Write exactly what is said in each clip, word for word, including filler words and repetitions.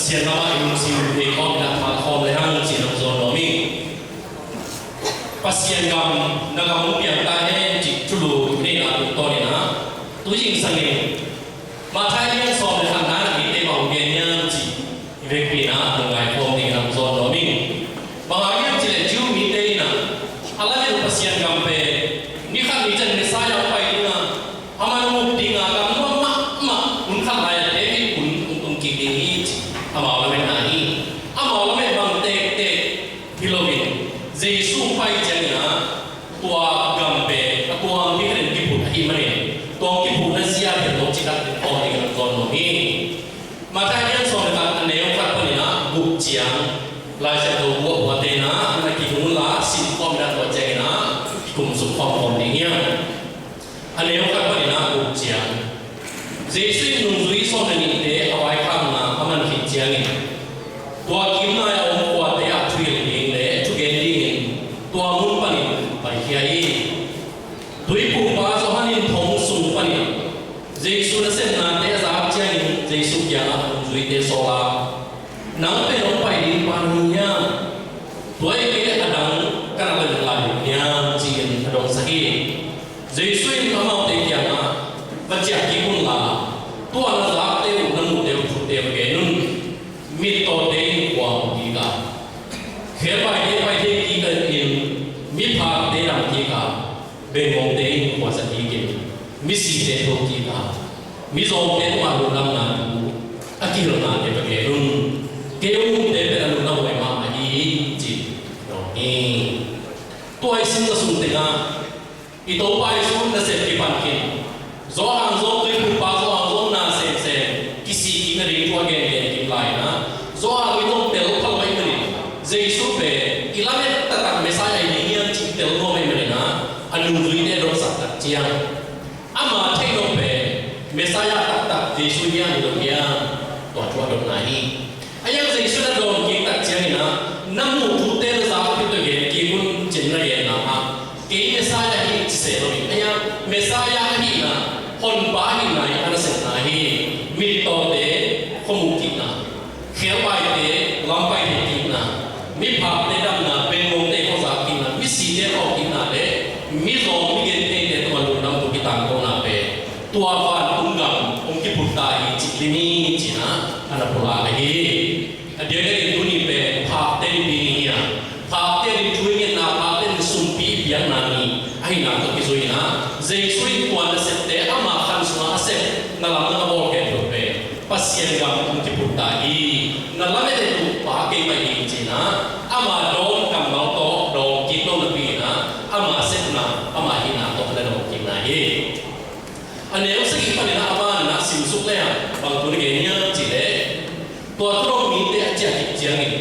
Pasian lamah i lungsim i khawm inah mah khawm le hang cih na hong zawn nuam ing. Pasian gam, na gam hong piang ta hen cih thulu i neihna tungtawn inah tu zingsang in Matthai lian sawm le khatna ah mite bang hong gen hiam cih i vekpi inah hong ngai khawm dingin hong zawn nuam ing. Bang hang hiam cih leh Jew mite inah a lamet uh Pasian gam pen ni khat ni ciang Messiah hong pai ding a, amah hong uk ding a, gam nuam mahmah hun khat lai-ah David hun hong tung kik ding hi ci amau lametna hi. Amau lamet bang tektek hi loin Jesu hong pai ciangin ah tua gam pen a tuang ding khat in kiphut ahih manin tua hong kiphutna zia pen tawh citak ding khawm dingin hong zawn nuam hi. Matthai lian sawm le khat a neu khat panin ah guk ciang Lai Siangtho buahbuahte inah na kihun la sim khawm inah tua ciangin ah kikum suk khawm khawm ding hi. A neu khat panin ah guk ciang Jesu in nungzui sawm le nihte a vaikhakna a man khit ciangin tua kim nai a om khuate ah thuhilh ding le thugen dingin tua mun panin paikhia hi. Tuiphumpa Johan in thong sung panin Jesu nasepnate a zak ciangin Jesu kiangah nungzuite sawl a, "Nang pen hong pai ding pa na hi hiam? Tua ahih kei leh a dang ka na leh lai uh hiam?" ci-in a dongsak hi. Jesu in amaute kiangah, "Va ciah kik un la, tua na zakte uh na muhte uh thute uh gen un. Mittawte in khua mu kik a, khelbaite pai thei kik in, miphakte dam kik a, bengngongte in khua za kik in, misite tho kik a, mizawngte tungah lungdamna thu a kihilhnate va gen un. Kei hong umte pen a lungdam huai mahmah hi," ci-in dong hi. Tua i simna sung tengah i Topa Jesu nasep kipan khin, Johan zong, Tuiphumpa Johan zong na semsem kisik kik nading thu a gengen kik lai-in ah, Johan i zong tel pha lo ahih manin Jesu pen i lamet taktak Messiah hi ding hiam cih tel nuam ahih manin ah, a nungzuite dongsak tak ciang ama theih nop pen Messiah taktak Jesu hiam hi lo hiam, tua thu a dotna hi. Ahi hang Jesu in a dawn kik tak ciangin ah, "Na muh thute na zak thute gen kik un," ci-in na genna ah, "Kei Messiah hi," ci se lo hi. Ahi hang Messiah ahihna, honpa ahihna hi a nasepna hi. Mittawte khua mu kikna, khelbaite lam pai thei kikna, miphakte damna, bengngongte khua za kikna, misite khawh kikna le mizawng migentheite tungah lungdam thu kitangkona pen tua vantung gam hong kiphut ta hi cih lim hi ci-in ah a na pulak ahi hi. A diakdiakin tuni pen phakte nipi ni hi a, phakte ni thu i ngetna, phakte ni sumpi i piakna ni ahihna tawh kizui-in ah, Jesu in tua nasepte ama khan sungah a sep na lamdang a bawl khempeuh pen Pasian gam hong kiphut ta hi, na lamet uh pa kei mah hi ci-in ah, ama dawn kammal tawh dawng kik lo napi-in ah, ama sepna, ama hihna tawh a na dawng kikna hi. A neu sagih panin ah a ban ah simsuk le-ah bang thu na gen hiam cih leh, tua thu dong mite a ciah khit ciangin,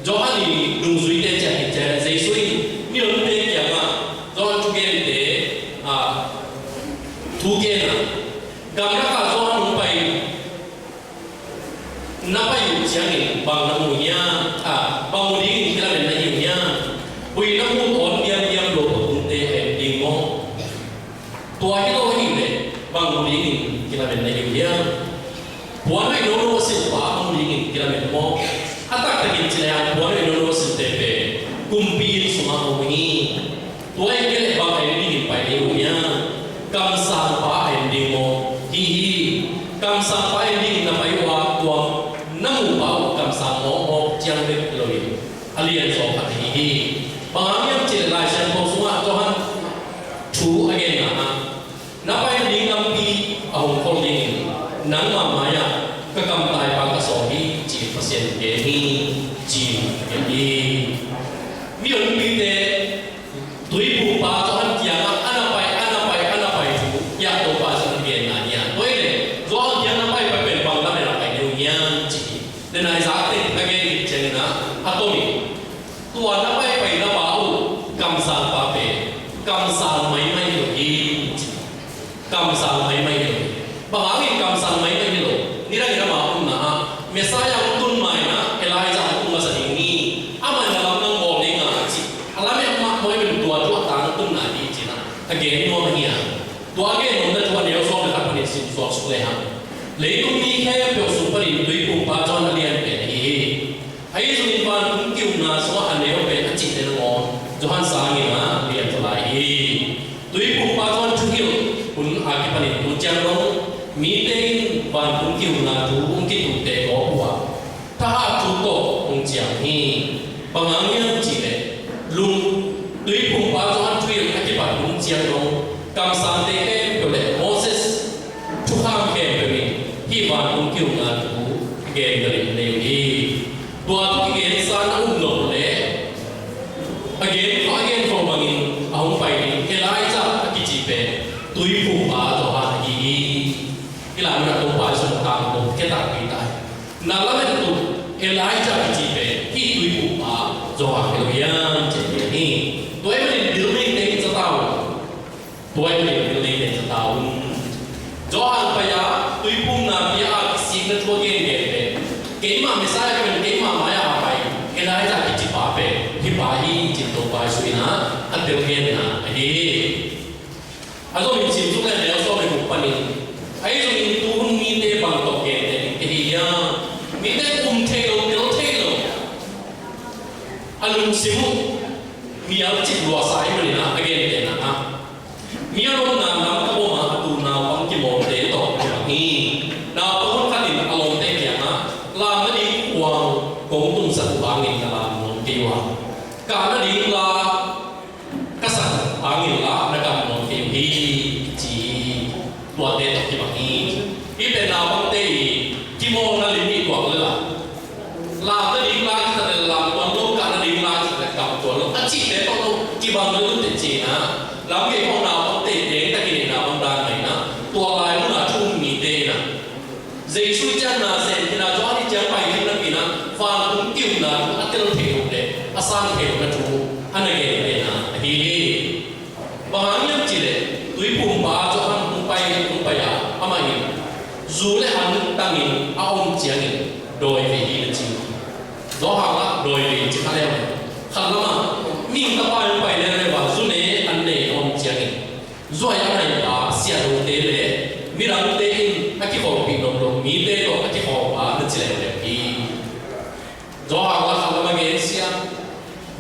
Johan i nungzuite a ciah khit ciangin Jesu in mihonte kiangah Johan thugente, ah, thu gen a, "Gamlak ah Johan hong pai, na pai uh ciangin bang na mu hiam? Ah, bang mu dingin kilamen na hi uh hiam? Huih na mu tawn diamdiam lo a kungte a en ding maw? Tua hi lo ahih leh bang mu dingin kilamen na hi uh hiam? Puan hoih nono a silhpa bang mu dingin kilamen maw? A taktakin ci lehang puan hoih nono a silhte pen kumpi inn sungah a om hi. Tua ahih kei leh bang a en dingin pai na hi uh hiam? Kamsangpa a en ding maw? Hi hi. Kamsangpa a en dingin na pai uh a, tua na muhpa uh kamsang mawkmawk ciang bek hi loin a lianzaw khat ahi hi." Bang hang hiam cih leh Lai Siangtho sungah Johan thu a genna ah, "Na pai nading lampi a hong khol dingin nangmah mai-ah ka kamtaipa ka sawm hi," ci-in Pasian in gen hi, ci-in a gen hi. Mihonpite Tuiphumpa Johan kiangah a na pai, a na pai, a na pai thu hiah Topa Jesu in a genna hi a. Tua ahih leh Johan kiang na paipai pen bang lamen a pai na hi uh hiam ci hi. Denai zak teng a gen khit ciangin ah a tom in, "Tua na paipai na pa uh kamsangpa pen kamsang maimai hi lo hi," ci. Kamsang maimai hi lo. Bang hangin kamsang maimai hi lo? Nidangin ama utna ah Messiah hong tun ma-in ah Elijah hong tung masa ding hi. Amah in na lamdang bawl ding a ci a lamet mahmah ahih manin tua thu a tangtunna hi ci-in ah a gen nuam ahi a. Tua a gen nuamna thu a neu sawm le khat panin sim suak suk lehang, leitung mi khempeuh sung panin Tuiphumpa Johan a lian pen Johan sangin a lian tawh lai hi. Tuiphumpa Johan thuhilh hun a kipanin tung ciang dong mite in vantung ki-ukna thu hong kituhte gawp uh a, thahat thu tawh hong ciam hi. Bang hang hiam cih leh lung, Tuiphumpa Johan thuhilh a kipan hun ciang dong kamsangte khempeuh le Moses thukham khempeuh in hih vantung ki-ukna thu a gen galin nei uh hi. Tua thu kigen san a um nop leh a gen khawh a gen khawh bangin a hong pai ding Elijah a kici pen Tuiphumpa Johan ahi hi. Hih lai munah Topa Jesu in tangko khia takpi ta hi. Na lamet uh Elijah kici pen hih Tuiphumpa Johan hi lo hiam ci hi. Tua ahih manin bil neite in za ta un. Tua ahih manin bil neite in za ta un. Johan pai a tuiphumna pia a kisikna thu a gengen pen keimah Messiah ka hi manin keimah mai-ah a pai Elijah kici pa pen hih pa hi ci-in Topa Jesu in a telgenna ahi hi. A zongin sim suk le neu sawm le guk panin, ahi zongin tuhun mite bang tawh genteh ding ka hi hiam? Mite um thei lo, tel thei lo. A lungsim uh mial cip luahsa ahih manin a gentehna ah, mi a lomna Lamka bawm ah a tu naupang kimawlte tawh kibang hi. Naupang hun khat in a lawmte kiangah, lam nading kuang kong tungsak uh hangin na lam nuam kei uh a, kah nading la ka sak hangin la na kam nuam kei uh hi, ci hi. Tuate tawh kibang hi. Hih pen naupangte i kimawlna lim hi tuak lel a, lam nading la kisa lel lam tuan lo, kah nading la kisa lel kam tuan lo a cihte tawh lo kibang lel uh teh ci-in a, lam gei khawng naupangte teng takin i naupang dan mah in a, tua lai mun a thu um mite in a, Jesu i ciangna zen khin a, Johan i ciang pai khin napi-in a, vantung ki-ukna thu a tel thei loh le a san thei lohna thu a na gen lehna ahi hi. Bang hang hiam cih leh Tuiphumpa Johan hong pai, hong pai a, amah in zu le han tangin a om ciangin dawi vei hi na ci. Johan ah dawi vei ci kha leu, khat lamah mihing Tapa hong pai leuleu a zu ne han ne a om ciangin zuai a naipa siahdongte le midangte in a kikholhpih nop loh mite tawh a kikholh a na ci leuleu hi. Johan la khat lam a gen sia,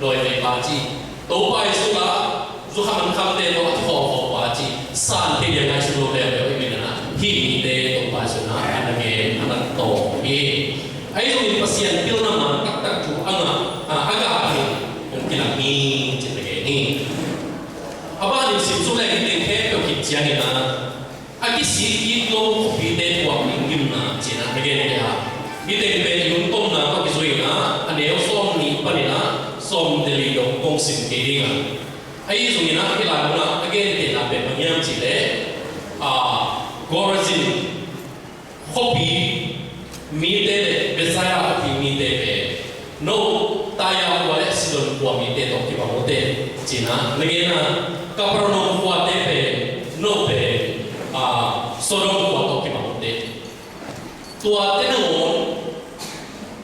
dawi vei pa ci. Topa Jesu la zu khamkhamte tawh a kikholh pa ci. San thei dia ngaihsun lo leuleu i min a, hih mite Topa Jesu na a na gen a na tawng hi. Ahi zongin Pasian pilna man taktak thu a ngah, a, a gah hi. Hong kilang hi ci-in na gen hi. A ban in sim suk le hih teng khempeuh khit ciangin a, a kisik kik lo khuapite puak ding gimna ci-in a na gen hi a. Hih teng pen i lungtomna tawh kizui-in a, a neu sawmnih panin a sawmnih le li dong kong sim kei ding a. Ahi zongin a, hih lai mun ah a gentehna pen bang hiam cih leh, a, Chorazin khuapi mite le Bethsaida khuapi mite pen, no Tyre khua le Sidon khua mite tawh kibang uh teh ci-in a na gen a, Capernaum khuate pen, no pen, a, Sodom khua tawh kibang uh teh. Tuate nangawn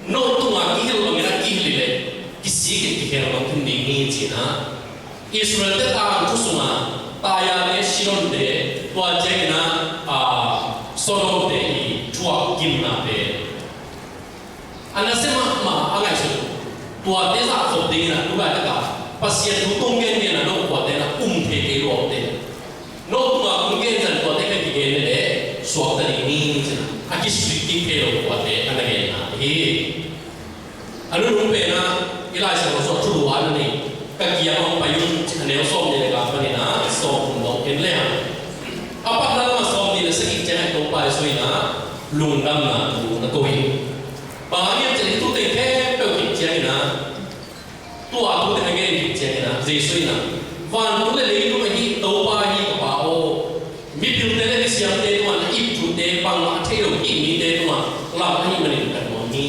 no tungah kihilh bangin a kihilh leh kisik in kikhelh bang khin ding hi ci-in a, Israel-te tangthu sungah Tyre le Sidon-te, tua ciangin a, a, Sodom-te i thuak gimna pen a nasia mahmah a ngaihsut uh. Tuate zahkhop dingin a, tu laitak a Pasian thu kong gengen a no tuate na um thei kei lua uh teh. No tungah kong gen zah tuate ka kigen leh suakta ding hi ci-in a, a kisuih kik thei lo tuate a na genna hi. A nunung pen a, i Lai Siangtho sung ah thulu a na nei, Ka kiang hong pai un, a neu sawmnih le nga panin a sawmthum dong en le hang. A patna lamah sawmnih le sagih ciangah Topa Jesu in a lungdamna thu na ko hi. Bang hang hiam cih leh hih thu teng khempeuh khit ciangin a, tua thu teng a gen khit ciangin a, Jesu in a, vantung le leitung ahi Topa hi ka Pa aw, mipilte le misiamte tungah na ip thute bangmah a thei lo hih mite tungah lam ahih manin ka nuam hi.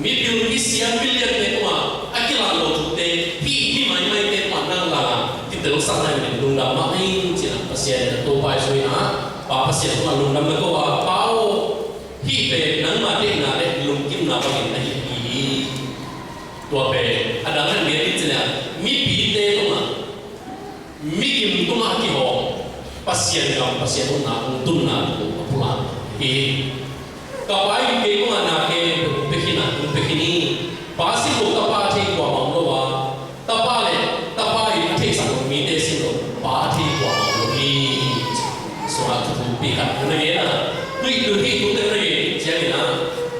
Mipil, misiam, miliante tungah a kilang lo thute hih mi maimaite tungah nang lang a kitelsakna in lungdam mah ing ci-in a Pasian in a Topa Jesu in a Pa Pasian tungah lungdam na ko a, Pa aw, hih pen nangma deihna le lungkimna bangin na hih hi. Tua pen a dang han gen ding ci leh mipite tungah, migim tungah a kihawm Pasian gam, Pasian upna hong tunna thu a pulak hi. Ka Pa in kei tungah na khempeuh hong pia khin a, hong pia khin hi. Pa sim lo tapa thei kuamah om lo a, tapa le Pi khat na gen a, tui tu hi tu te na gen ciangin a,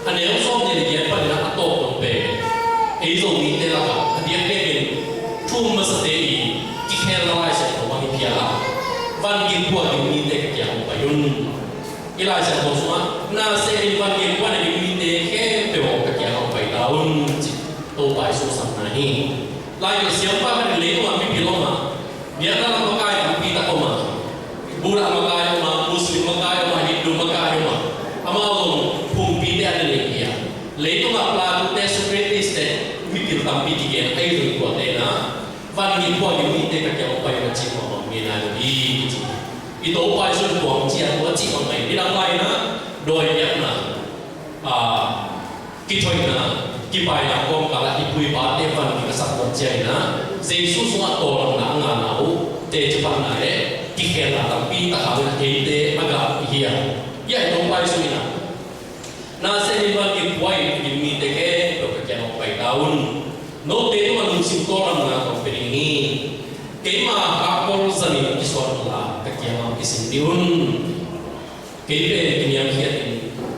a neu sawm ni na gen panin a, a tawp dong pen ei Zomite lakah a diakdiakin thu masate i kikhel na Lai Siangtho bang hi phial a, van gik pua gik mite ka kiang hong pai un. I Lai Siangtho sungah na se in van gik pua na gik mite khempeuh ka kiang hong pai ta un ci. Topa i sumsang na hi. Lai Siangtho siampa khat in leitungah mipil om a, biakna lam makai tampi tak om a, Buddha makai om a, Muslim makai om a, Hindu makai om a, amau zong pumpi te a na nei hi a. Leitungah Plato te, Socrates te, mipil tampi kigen a, ei zong tuate na van gik pua gik mite ka kiang hong pai na ci mah bang ngen a hi ci. I Topa i sun tuang ci a, tua ci bang ngai ni dang lai na dawi biakna, a, kithoihna, kipaina kawmkal ah i pu i pate van gik a sak tuan ciangin a, Jesu sungah tawlangna a ngahna uh teci panna le kikhelna tampi tak a eite a gah i hi a. Hi a, i Topa i sun in a, na se in van gik pua in gik mite khempeuh ka kiang hong pai ta un. Note tungah lungsim tawlangna kong pia ding hi. Keima hakkol zanin kisuan unla ka kiangah hong kisin dih un. Kei pen kiniamkhiat in,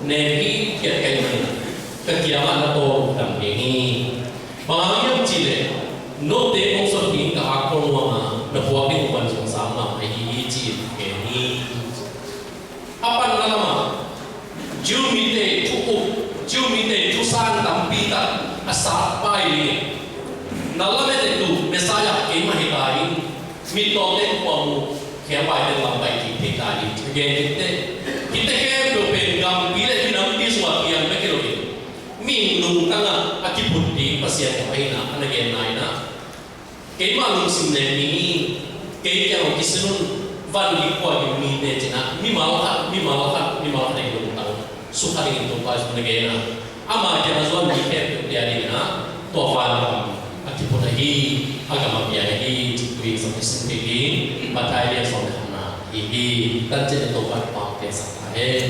nem hithiat ka hih manin ka kiangah na tawl uh dam keng hi. Bang hang hiam cih leh note kong sawt ding ka hakkol nuam a, na puak ding uh pan zong sang mahmah hi hi ci-in gen hi. A panna lamah Jew mite thu uk, Jew mite thu sang tampi tak a sap pai ding, na lamet uh Messiah keimah hi ta in, mittawte kuam uh, khelbaite lampai kik thei ta hi. Gen dingte, hihte khempeuh pen gampi le minampi sungah kiam bek hi lo in, mi lungtang ah a kiphut ding Pasian ka paina a na genna in ah, keima lungsim le mi, kei kiang hong kisin un, van gik pua gik mite ci-in ah, mimal khat, mimal khat, mimal khat i lungtang sukha dingin Topa Jesu na gen a, ama kiang a zuan mi khempeuh pia dingin ah, tua van gam a kiphut ahi, a gam a piang ahi, ci-in tui zong i sin kik ding, Matthai lian sawm le khatna hi hi. Tan ciang in Topa in pau piaksak ta hen.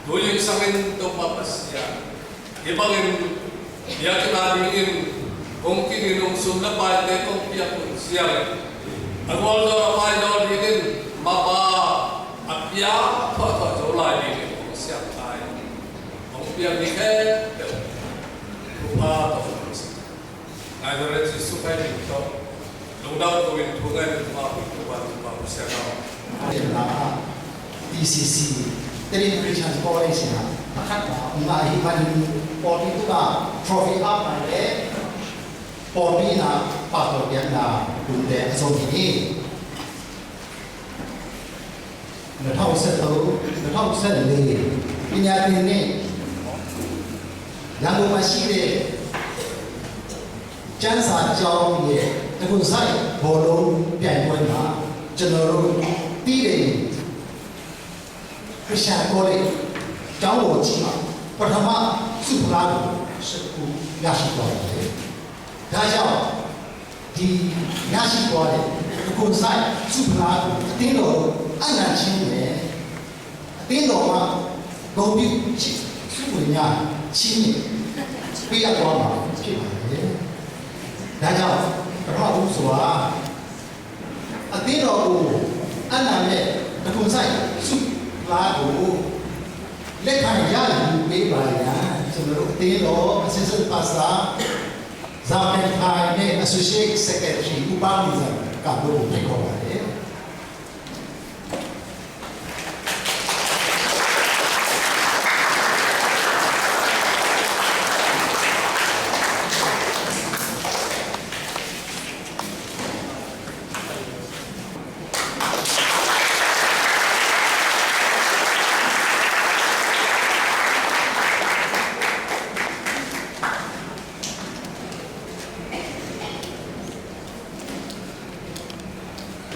Tui zingsangin Topa Pasian, hih bangin biakinn a dingin kong kinin hong sum le paite kong piak hun siang, a gualzo a paizaw dingin mapa a pia thuahthuah zo lai dingin kong siang ta hi. Hong piak ni khempeuh Ngai Reverend Jesu Khrih min tawh lungdam ko in thu ngai min tawh a ko in thu ban thu ban thu siang nau. Tiang na T C C Tedim Christian College na a khat na nga hi manin pawlpi tuk a trophy up na le pawlpi na pastor piakna tunte a zong hi ni. Na thau sa to, na thau sa le, pinya tin ni. Yang bu ma si le. ကျမ်းစာကျောင်းရဲ့ တက္ကသိုလ်ဘုံလုံး ပြိုင်ပွဲမှာ ကျွန်တော်တို့ တီးတိန် Christian College ကျောင်းတော်ကြီးမှာ ပထမဆုဖလားကို ရရှိသွားပါတယ်။ ဒါကြောင့် ဒီရရှိသွားတဲ့ တက္ကသိုလ်ဆုဖလားကို အသင်းတော်ကို အပ်နှံခြင်းနဲ့ အသင်းတော်မှ ဂုဏ်ပြုဆုငွေများ ချီးမြှင့်ပေးအပ်သွားမှာ ဖြစ်ပါတယ်။ ဒါကြောင့် ပထမဦးစွာ အသင်းတော်ကို အပ်နှံတဲ့ တက္ကသိုလ်ဆုဖလားကို လက်ခံရယူပေးပါရန် ကျွန်တော်တို့အသင်းတော် Assistant Pastor ဇာပင်ခိုင်နဲ့ Associate Secretary ဦးပါနေစံကတို့ကို ဖိတ်ခေါ်ပါတယ်။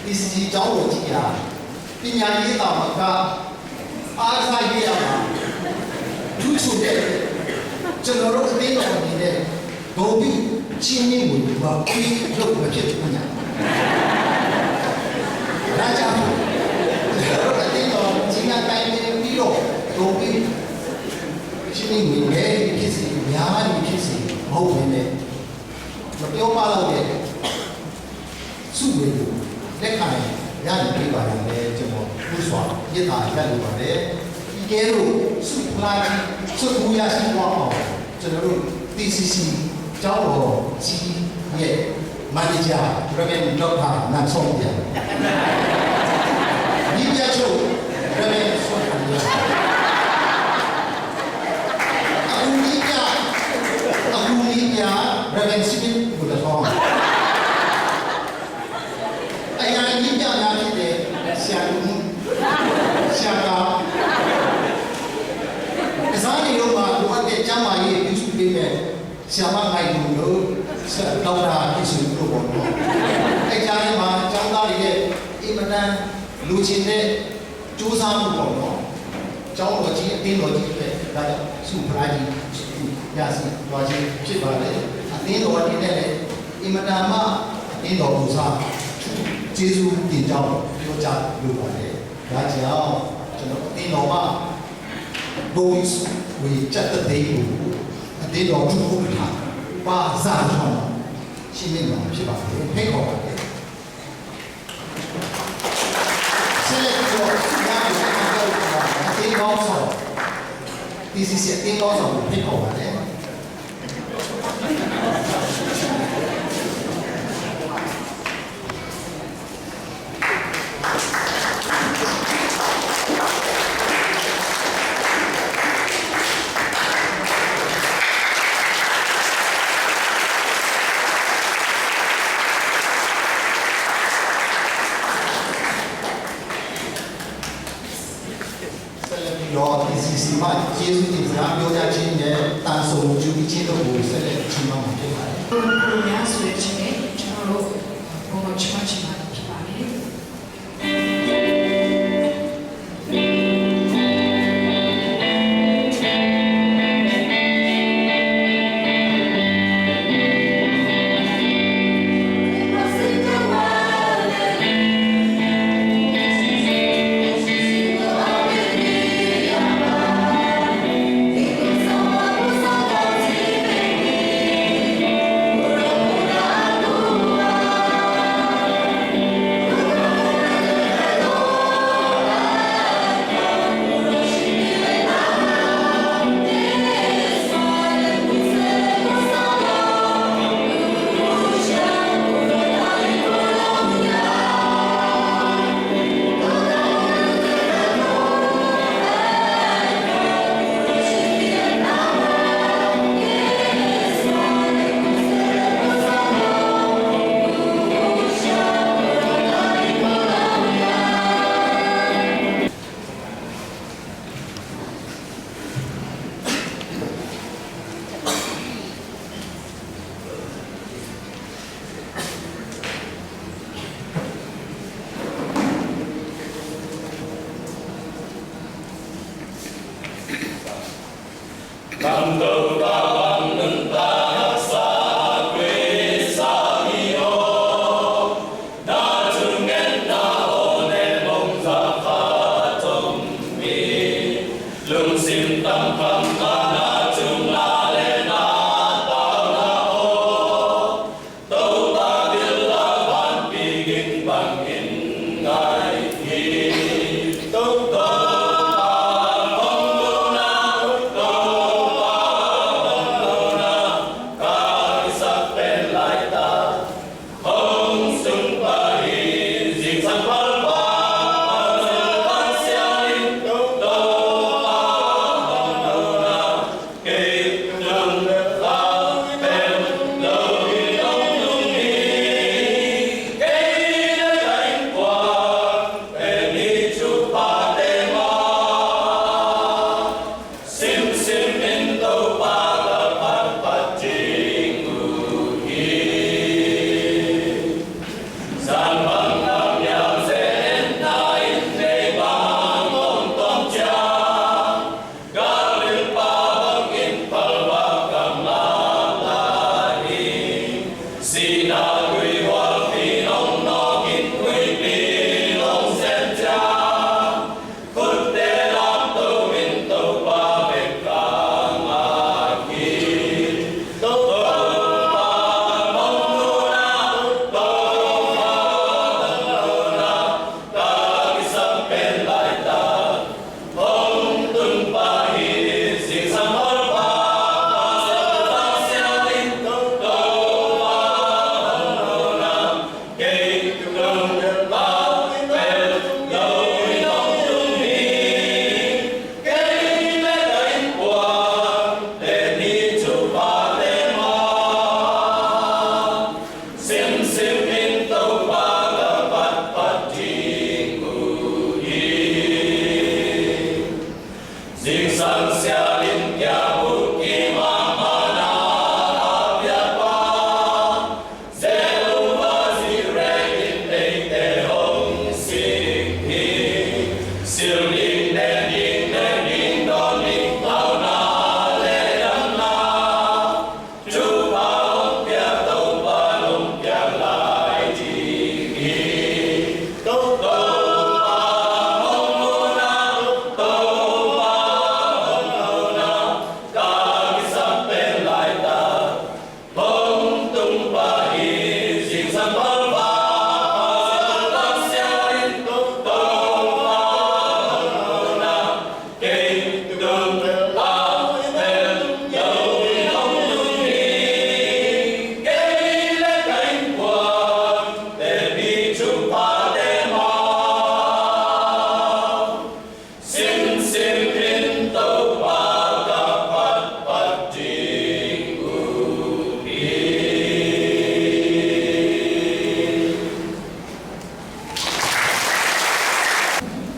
T C C ကျောင်းတော်ကြီးဟာ ပညာရေးသာမက အားကစားရေးရာမှာ ထူးချွန်တဲ့အတွက် ကျွန်တော်တို့အသင်းတော်အနေနဲ့ ဂုဏ်ပြုချီးမြှင့်ငွေမပေးလို့မဖြစ်ဘူးခင်ဗျာ။ ဒါကြောင့် ကျွန်တော်တို့အသင်းတော်ကြီးများတိုင်ပင်ပြီးတော့ ဂုဏ်ပြုချီးမြှင့်ငွေ နည်းနည်းဖြစ်စေ များနေဖြစ်စေ မဟုတ်ဘဲနဲ့ မပြောပလောက်တဲ့ ဆုငွေကို လက်ခံရယူပေးပါရန်လည်း ကျွန်တော် ဦးစွာ မေတ္တာရပ်လိုပါတယ်။ ဒီကဲသို့ ဆုဖလားကြီး ဆွတ်ခူးရရှိသွားအောင် ကျွန်တော်တို့ T C C ကျောင်းတော်ကြီးရဲ့ မန်နေဂျာ Reverend Doctor နန်စောပြ၊ နည်းပြချုပ် Reverend စောပြ၊ အကူအညီပြ၊ အကူအညီပြ Reverend Smith ကိုတထောင်း၊ အရာနည်းပြများဖြစ်တဲ့ ဆရာလူမှု၊ ဆရာတော်၊ ကစားနေတော့မှ လိုအပ်တဲ့ကျန်းမာရေး ပြုစုပေးမယ် ဆရာမငိုင်လူတို့ ဆရာဒေါက်တာ ပြည်သူတို့ပေါ့နော်။ အဲကြားထဲမှာ ကျောင်းသားတွေရဲ့ အင်မတန်လိုချင်တဲ့ ကြိုးစားမှုပေါ့နော်။ ကျောင်းတော်ကြီး အသင်းတော်ကြီးအတွက် ဒါကြောင့် ဆုဖလားကြီး ရရှိသွားခြင်း ဖြစ်ပါတယ်။ အသင်းတော်အနေနဲ့လည်း အင်မတန်မှ အသင်းတော်ကိုယ်စား ကျေးဇူးတင်ကြောင်း ပြောကြားလိုပါတယ်။ ဒါကြောင့် ကျွန်တော် အသင်းတော်မှ ဘုန်းကြီးဝေကျက်သက်သိမ်းကို အသင်းတော် ဒုဥက္ကဋ္ဌ ပါစံတော် ချီးမြှင့်မှာ ဖြစ်ပါတယ်။ ဖိတ်ခေါ်ပါတယ်။ ဆက်လက်ပြီးတော့ ဆုများကို လက်ခံကြရအောင်ပါ။ အသင်းခေါင်းဆောင်၊ T C C အသင်းခေါင်းဆောင်ကို ဖိတ်ခေါ်ပါတယ်။ ဆက်လက်ပြီးတော့ T C C မှ ကျေးဇူးတင်စကားပြောကြားခြင်းနဲ့ သံစုံယူပြီးခြင်းတို့ကို ဆက်လက်ချီးမွမ်းမှာ ဖြစ်ပါတယ်။ ကိုရိုနာဆိုတဲ့အချိန်နဲ့ ကျွန်တော်တို့ ဘုံတော်ချီးမွမ်းခြင်းမှာ ဖြစ်ပါတယ်။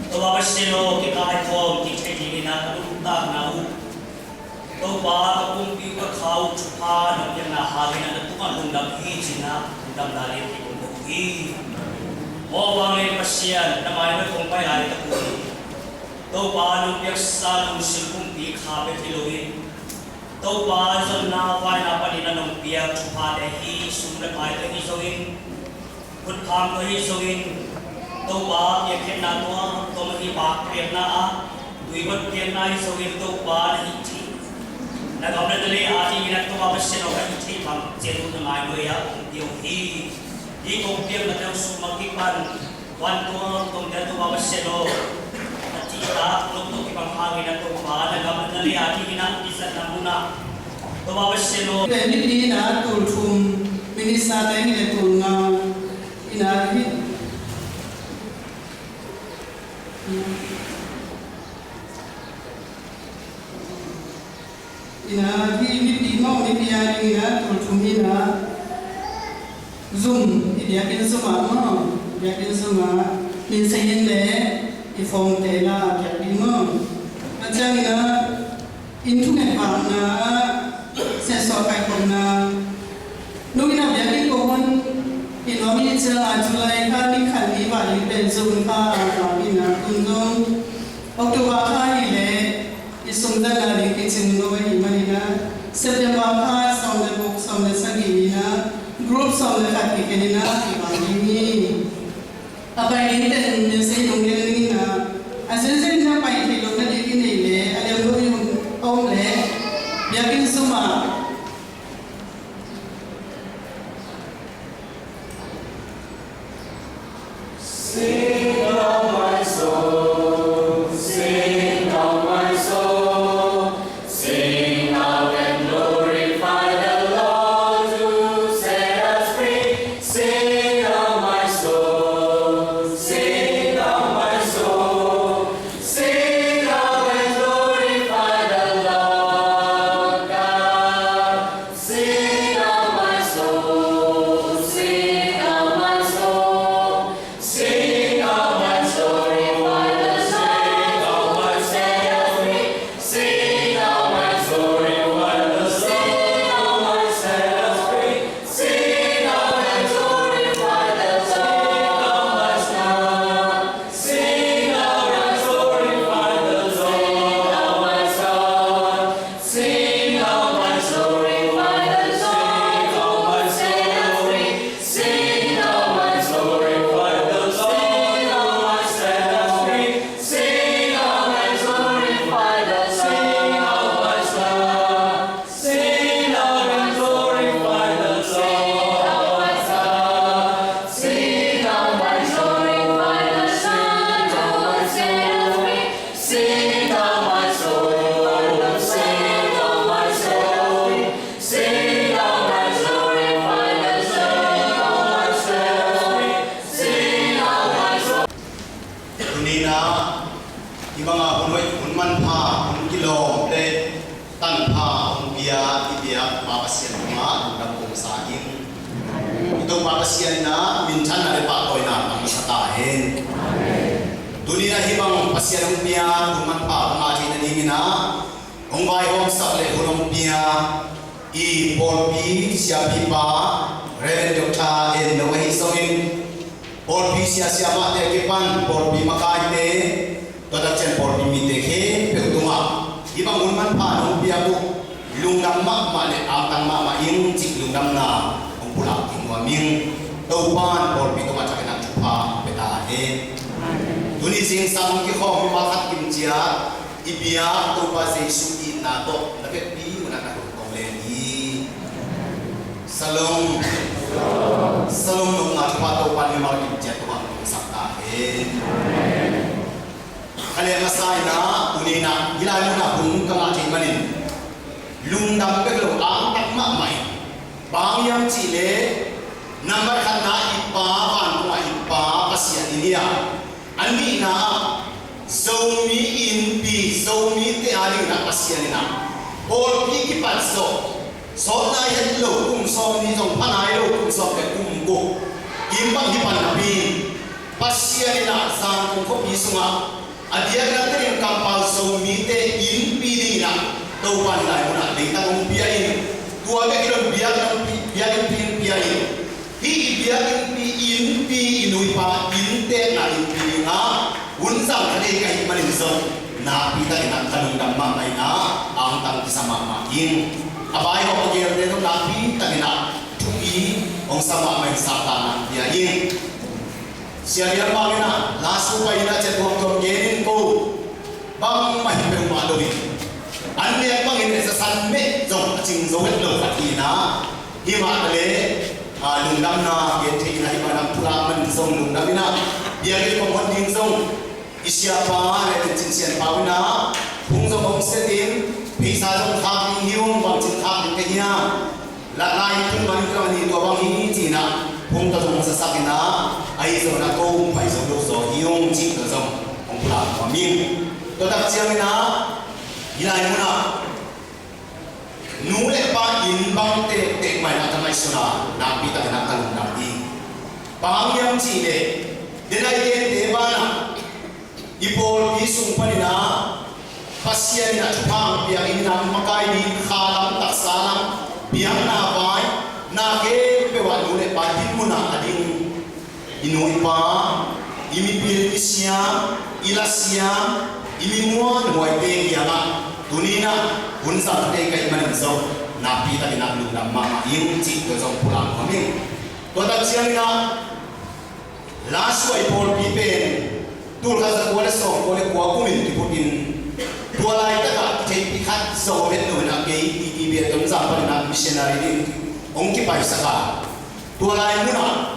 Topa Pasian aw, kikaikhawm kithei dingin a ka nuntakna uh, Topa, ka pumpi uh, ka kha uh thupha nong piakna hangin a na tungah lungdam hi ci-in a lungdamna lian kong ko hi. Mawhvang lian Pasian, na mai-ah kong pai lai ka tung hi. Topa, nong piaksa lungsim pumpi kha bek hi loin, Topa, zonna vaina panin a nong piak thuphate hi, sum le pai tawh hi zongin, khutkham tawh hi zongin, Topa, piakkhiatna tawh, tawh hi, bak piakna ah, tuihuat piakna hi zongin, Topa, na hih theih, na gam le na lei a dingin a Topa Pasian aw, ka hih theih bang ciat uh na mai nuai-ah kong pia uh hi. Hih kong piaknate uh sung bang kipan vantung a om tuamtuamte Topa Pasian aw, a cihtak nong tawh kibang hangin a Topa, na gam na lei a dingin a kizatna munah Topa Pasian aw. Pen nipi in a tul thum, minister te hi le tul nga in a hi. Ina, hih nipi maw, nipi a ding ina, tul thum ina, zum, i biakinn zum ah maw, biakinn zum ah, min sei in le, i form te la, biakinn maw. A ciang ina, inn thunget vakna, sehsuah kaikhopna, nung ina biakinn kong hun, i nuam i ciang a July kha ni khat ni val in pen zum kha, a vak ina, tun zong, October kha hi le, Sum zat nading kicing lo ahih manin ah, September kha sawm le guk, sawm le sagih ni-in ah, group sawm le khat kikhen in ah kibang ding hi. A pai ding teng message hong gen ding in ah, a zenzen in ah pai theih loh nading i neih leh, a lem lo i om leh, biakinn sung ah Sing, O my soul, sing, O my soul, sing out and glorify the Lord who set us free. Sing, O my soul, sing, O my soul, sing out and glorify the Lord God. Sing, O my soul, sing, O my soul, sing, O my soul, for the Lord set us free. Sing, O my soul, for the Lord set us free. Sing, O my soul, for the Lord set us free. Sing, O my soul, for the Lord set us free. Sing, O my soul, glorify the Lord, who set us free. Sing, O my soul, glorify the Lord, who set us free. Sing, O my soul, glorify the Lord. Sing, O my soul, glorify the Lord. Sing, O my soul, glorify the Lord, who set us free. Sing, O my soul, sing, O my soul, sing, O my soul, glorify the Lord, sing, O my soul. Tuni-in ah, hih bangah hun hoih, hun manpha, hun kilawm le tanpha hong pia i biak Pa Pasian tungah lungdam kong sa ing. I Topa Pasian in ah minthanna le pahtawina tang masa ta hen. Tuni-in ah hih bang Pasian hong pia hun manpha hong ngah theih nadingin ah hong vaihawmsak le hun hong pia i pawlpi siapipa Reverend Doctor En No ahi zongin, pawlpi sia siamahte a kipan pawlpi makaite, tua tak ciang pawlpi mite khempeuh tungah hih bang hun manpha nong piak uh lungdam mahmah le angtang mahmah ing cih lungdamna hong pulak ding nuam ing. Topa in pawlpi tungah thakin ah thupha hong pia ta hen. Tuni zingsang hong kikhawm mimal khat kim ciat i biak Topa Jesuh itna tawh na vekpi unah na hun kong len hi. Shalom. Shalom nopna thupha Topa in mimal kim ciat tungah hong sak ta hen. Ka leh masa in ah, tuni-in ah hih lai munah hun ka ngah theih manin lungdam bek lo, angtang mahmah ing. Bang hang hiam cih leh, nambat khatna i Pa, vantung ah i Pa Pasian i hi a, a nihna ah Zomi Innpi, Zomite a dingin ah Pasian in ah pawlpi kipat zawh, sawtna het lo kum sawmnih zong pha nai lo, kum sawm le kum guk kim bang hi pan napi, Pasian in ah Zangkong khuapi sungah a diakna tengin kampau Zomite innpi dingin ah Topa in lai munah leitang hong pia in, tua bek hi lo in biakinn, biakinn pia in, hih i biakinn pi, innpi, i nu i pa inntekna innpi dingah hun zang kha thei ka hih manin zong nakpi takin ah ka lungdam mahmah in ah angtang kisa mahmah ing. A vaihawm a geelte zong nakpi takin ah thupi hong sa mahmah in sangtah nang pia ing. Sia Lian Mang in ah, last week pai in ah ciat tuamtuam gen in ko, bangmah hi peuhmah lo in, an nek bangin a zasan meh zong a cing zo het lo khat hi in ah, hih mah leh, ah, lungdamna gen thei in ah, hih mah lam pulak man zong lungdam in ah, biakinn kong hon ding zong i siapa le Tencin Sian Pau in ah phung zong hong set in, pheisa zong khak ding hi ung, bangcin khak ding ka hiam? Lai in phung man in tua bang hi ci-in ah phung tawh zong hong sasak in ah, ahi zongin ah ko hong pai zo lo zaw hi ung cih tawh zong hong pulak nuam ing. Tua tak ciangin ah hih lai munah nu le pa inn bang tektek mah in ah ka ngaihsun a, nakpi takin ah ka lungdam hi. Bang hang hiam cih leh, den a i gente banah i pawlpi sung panin ah Pasian in ah thupha hong piak in ah, makai ding kha lam, taksa lam, biakna vai, na khempeuh ah nu le pa dinmun ah a ding i nu i pa, i mipil i siam, i lasiam, i mi muanhuaite kiangah Tuni-in ah hun zang kha kei ka hih manin zong nakpi takin ah lungdam mahmah ing cih tua zong pulak nuam ing. Tua tak ciangin ah Lasuai pawlpi pen tulkhat zakua le sawmkua le kua kumin kiputin, tua laitakah kitheihpih khat zong om het loin ah kei T T B a Tonzang panin ah missionary ding hong kipaisak a, tua lai munah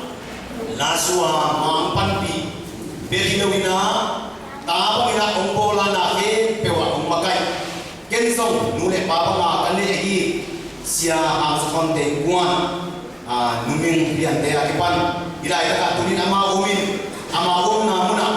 Lasua mangpanpih bek hi loin ah ta bangin ah hong bawl a, na khempeuh ah hong makaih. Ken zong nu le pa banga ka nei ahi Sia Hang Za Thawnte innkuan, a, numei liante a kipan hih laitakah tunin amau omin, amau omna munah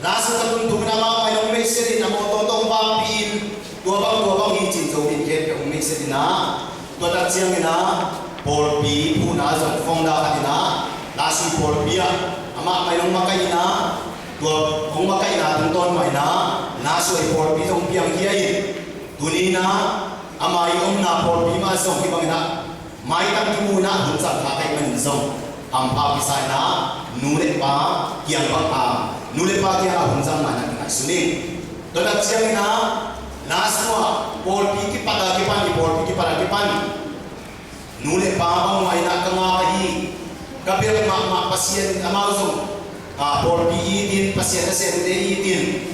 Lasua ka tun tungin amau mai hong meihsetin, a mawtaw tawh hong vakpihin, tua bang tua bang hi cin Zo min khempeuh hong meihsetin ah, tua tak ciangin ah pawlpi phuhna zong founder khatin ah Lasui pawlpi ah amah mai hong makaihna, tua hong makaihna tungtawn mah in ah Lasui pawlpi zong piangkhia in, tuni-in ah ama i omna pawlpi mah zong hih bangin ah maitang kimu in ah hun zang kha ka hih manin zong hampha kisa in ah nu le pa kiang bang a, nu le pa kiangah hun zang mah in ah kingaihsun ing. Tua tak ciangin ah Lasua pawlpi kipat a kipan, i pawlpi kipat a kipan nu le pa bangmah in ah ka ngak ahi, ka belh mahmah Pasian, amau zong, a, pawlpi itin, Pasian nasemte itin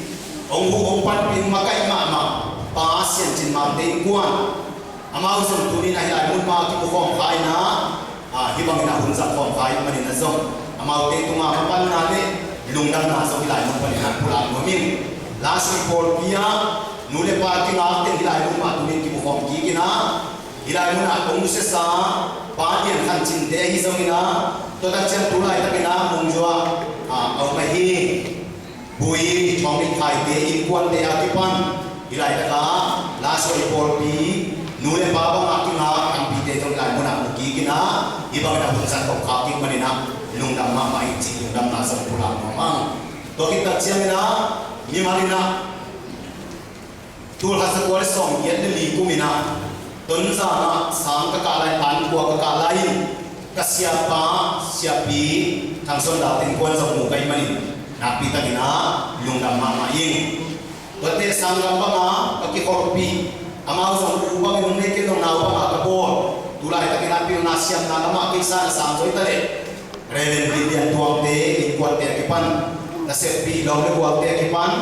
hong huh hong panpih, hong makaih mahmah Pa Sian Cin Mangte innkuan, amau zong tuni-in ah hih lai mun mah kimu khawm kha in ah, a, hih bangin ah hun zang khawm kha ahih manin ah zong amaute tungah mapanna le lungdamna zong hih lai mun panin ah pulak nuam ing. Lasui pawlpi ah nu le pa kingak teng hih lai mun mah tuni-in kimu khawm kik in ah, hih lai munah kong nusiasa Pa Lian Khan Cinte ahi zongin ah, tua tak ciang tu laitakin ah Mungzua, a, a om ahi Pu Thawng Lik Khaite innkuante a kipan hih laitakah Lasua pawlpi nu le pa bangah kingak tampite zong hih lai munah mu kik in ah, hih bangin ah hun zang khawm kha kik manin ah lungdam mahmah ing cih lungdamna zong pulak nuam ing. Tua khit tak ciangin ah mimal in ah tulkhat zakua le sawmgiat le li kumin ah Tonzang ah sang ka kah lai, tan kua ka kah lai-in ka siapa, siapi Thang Suan Dalte innkuan zong mu ka hih manin nakpi takin ah lungdam mahmah ing. Tuate sanggam bangah ka kikholhpih, amau zong u bangin hong nei, ken zong nau bangah ka bawl. Tu laitakin ah pilna siamna lamah kei sang a sang zaw hi ta leh Reverend Lin Lian Tuangte innkuante a kipan, naseppi lawm le gualte a kipan,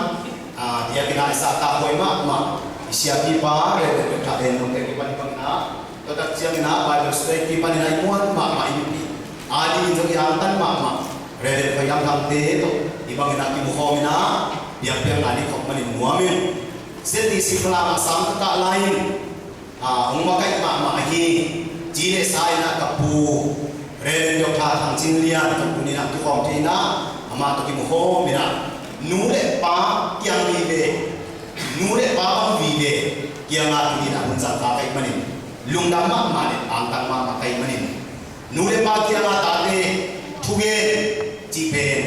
a, diakin ah i zahtakhuai mahmah i siapipa Reverend Doctor En Lungte a kipan hih bangin ah, tua tak ciangin ah Bible Society panin ah i muan mahmah i mipi a dingin zong i angtan mahmah Reverend Khoi Lam Thangte tawh hih bangin ah kimu khawm in ah biakpiakna ding khop manin nuam ing. Z D C Falam ah sang ka kah lai-in, a, hong makaih mahmah ahi ci le sa in ah ka pu Reverend Doctor Thang Cin Lian tawh tuni-in ah kikhawm thei in ah, amah tawh kimu khawm in ah nu le pa kiang vive, nu le pa bang vive kiangah tuni-in ah hun zang kha ka hih manin lungdam mahmah le angtang mahmah ka hih manin, nu le pa kiangah tate thugen cih pen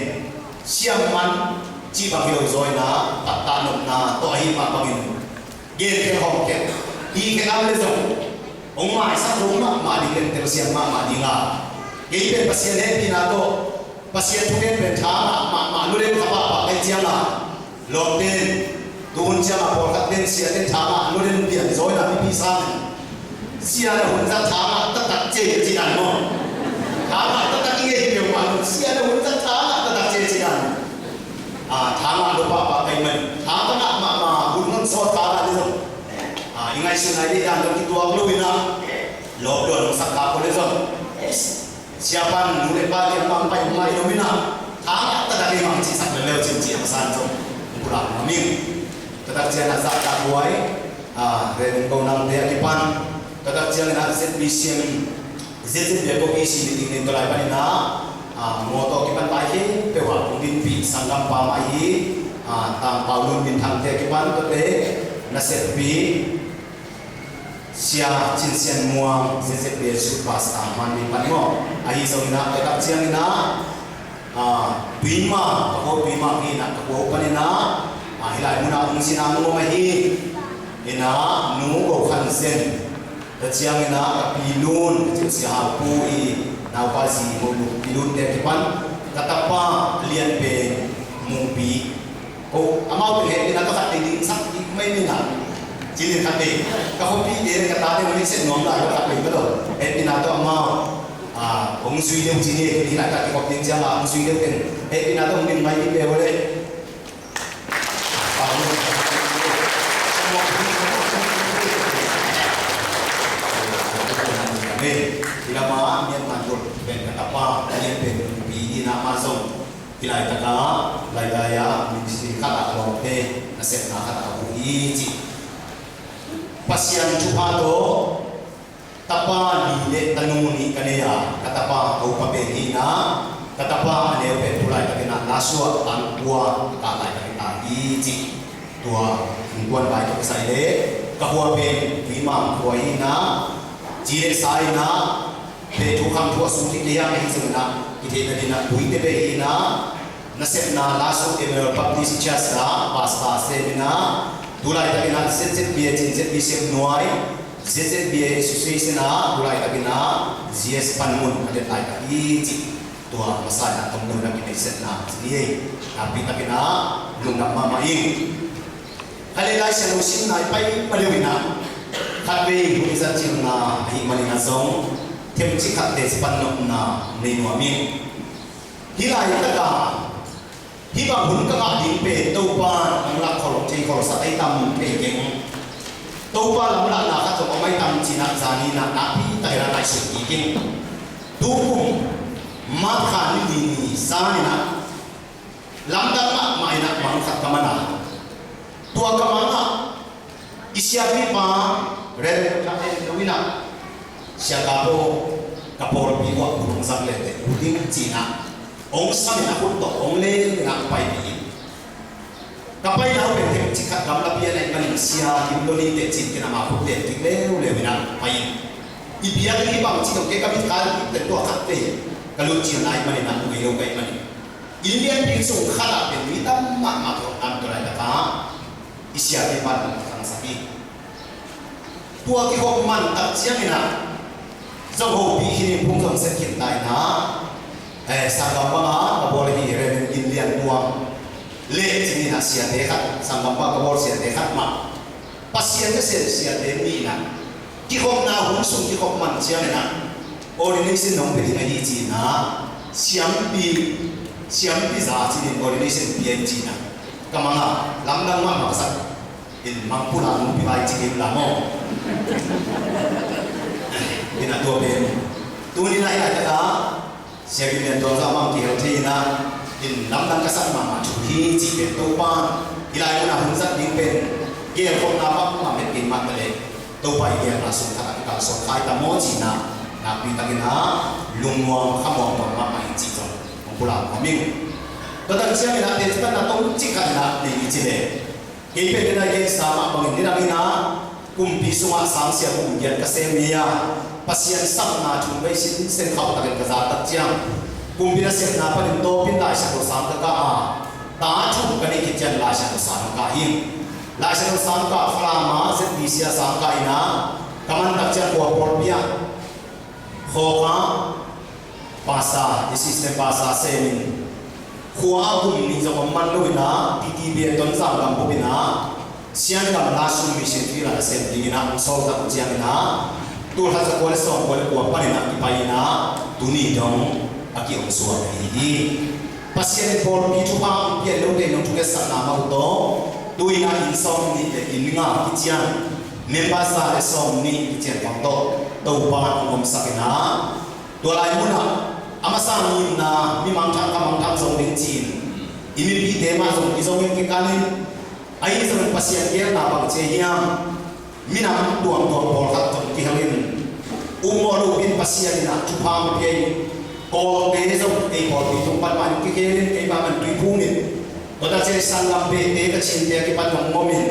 siamman cih bang hi lo zaw in ah pattah nopna tawh ahi mah bangin gen khia hawm khia, hi khia am le zong hong maisak zo mahmah ding, lemtel siam mahmah ding a, kei pen Pasian hehpihna tawh Pasian thugen pen tha ngah mahmah, lulem kha pahpah ka hih ciangin, lawmten, tuhun ciangin pawlkhat pen siaten tha ngah lulem pian zaw in ah mipi sang in, sia le hun zang tha ngah taktak ci ci dan maw? Tha ngah taktak i ngei hi peuhmah lo, sia le hun zang tha ngah taktak ci ci dan. A, tha ngah lo pahpah ka hih man, tha ka ngah mahmah, hun ngon sawt tha ngah le zong, a, i ngaihsutna i deih dan zong kituak lo in ah, lawp luan lo sak kha ko le zong, siapa nu le pa kiang bang pai mai lo in ah, tha ngah taktak i mang cihsak leuleu cin ci a masa in zong hong pulak nuam ing. Taktak ciang a zahtakhuai, a, Reverend Ko Nang te a kipan, taktak ciangin a Z B C M, Z Z B a ko B C meeting ning tawh lai panin a, a, mawtaw kipan pai khempeuh ah hong dinpih sanggampa mah ahi, a, Tangpau Lun Min Thang te a kipan, tuate naseppi Sia Cin Sian Muang, Z Z B a youth pastor man min pan maw, ahi zongin a, taktak ciangin a, a, Tuima, ka ko Tuima pi in a, ka ko panin a, a, hih lai mun a hong sin a hong om ahi, in a, Nu Go Khan Zen, tua ciangin a, ka pi Lun, ka ci uh Sia Hau Pu i naupa zi Mo Lun, pi Lun te kipan, ka tapa Lian Pen Mung Pi, ko, amau teng hehpihna tawh khat ding dingsak ding mai ni na. Cinin khat vei ka khuapite le ka tate hong lengsel nuam lai lo khat vei ka lo. Hehpihna tawh amau hong zui deuh ci ni. Hih lai ka kikhop ding ciangah hong zui deuh teng hehpihna tawh hong ding mai dih ve uh le. Hih lamah Myanmar tul pen ka tapa a lian pen pi hi na, amah zong hih laitakah Laidai-ah ministry khatah lawmte nasepna khatah a huh hi ci. Pasian thupha tawh tapa li le tanu nih ka nei a, ka tapa a upa pen hi na, ka tapa a neu pen tu laitakin ah Lasuah tang kua ka kah laitakin ta hi ci. Tua innkuan vai tawh kisai le ka khua pen Tuimang khua hi na, ci le sa hi na, pen thu kham thu a sung kik le hiam ahi zongin ah kitheihna dingin ah Tuite pen hi na, nasepna Lasuah Emmanuel Baptist Church ah pastor sem hi na, tu laitakin ah Z Z B A cin Z B C nuai, Z Z B A Association ah tu laitakin ah G S panmun ka let laitak hi ci. Tua masa in ah tongdona kineisetna ci ni ei. Nakpi takin ah lungdam mahmah ing. Khat le Lai Siangtho simna i pai padeuh in ah khat vei hun i zat ciangna ahih manin ah zong themcik khat teci pan nopna nei nuam ing. Hih laitakah hih bang hun ka ngah ding pen Topa in hong lak khol, hong thei khol sak ei tam thei keng. Topa lamlahna khat zong om ei tam ci-in ah zani in ah nakpi takin ah ngaihsut kik ing. Tukum March kha ni li ni zan in ah lamdang mahmah in ah mang khat ka man a, tua ka mang ah i siapipa Rev. Tha En Lo in ah, Sia Kap aw, ka pawlpi uh ah khut hong zang le teh ut ing ci-in ah hong sam in ah khut tawh hong leng in ah paipih in. Ka paina uh pen themcik khat gamlapi a na hih manin sia lim lo ni teh ci-in ken ama khut lem kik leuleu in ah pai in. I biakinn hi bang ci dong kei ka mit kal kik teh tua khat teh ka lut ciang na hih manin ah mu ngei lo ka hih manin. Inn lianpi sung khat ah pen mi tam mahmah tawh an tua laitak ah i siapipa in a khangsak hi. Tua kikhop man tak ciangin ah zong hopih khin in phung zong sep khin ta in ah, eh, sanggam bangah ka bawl hi Reverend Gin Lian Tuang le cingin ah siate khat, sanggam bangah ka bawl siate khat mah Pasian nasem siate nih in ah kikhopna hun sung kikhop man ciangin ah ordination nong pia ding ahi ci-in ah siampi, siampi za ci-in ordination pia in ci-in ah ka mang a, lamdang mahmah ka sak in, mang pulak nungpi vai ci-in la maw. In ah tua pen tuni-in ah hih laitak ah Sia Gin Lian Tuang zah mah kihel thei in ah, in lamdang ka sak mahmah thu hi cih pen Topa in hih lai mun ah hun zat ding pen gelkhopna bangmah met kei mah ta leh Topa i gelna sung khat ah i kalsuan khai ta maw ci-in ah nakpi takin ah lungmuang khamuang tuan mahmah hi cih zong hong pulak nuam ing. Tua tak ciangin ah teci panna tawmcik khat in ah nei ni ci leh, kei pen nidang gensa mah bangin nidang in ah kumpi sungah sangsia kum giat ka sem hi a, Pasian sapna thu bei sinsen khauh takin ka zak tak ciang kumpi nasepna panin tawpin Lai Siangtho sang ka kah a, ta thum ka neih khit ciang Lai Siangtho sang ka kah hi. Lai Siangtho sang kah Falam ah Z B C ah sang kah in ah ka man tak ciang khua pawlpi ah khawk a, pastor, assistant pastor semin, khua a kum nih zong om man lo in ah, T T B a Tonzang gam bup in ah, Siangkam Lasuah Mission Field ah nasem dingin ah hong sawl tak uh ciangin ah, tul khat za kua le sawm kua le kua panin ah kipai in ah, tuni dong a ki-ong suak ahi hi. Pasian in pawlpi thupha hong pian lote in hong thungetsakna mah uh tawh, tu-in ah inn sawmnih le inn nga kician, member za le sawmnih kician bang tawh Topa in hong omsak in ah, tua lai munah a masa ngimna mi mangthang ka mangthang zong ding ci-in i mipite mah zong i zongin kikanin, ahi zongin Pasian geelna bang ci hiam? Minam tuamtuam pawlkhat tawh kihel in, ummawh lo in Pasian in ah thupha hong pia in, Kawlte zong ei pawlpi tung pan mah in kikhel in, keimah man Tuiphum in, tua tak ciang sanggamte, Kachinte a kipan hong om in,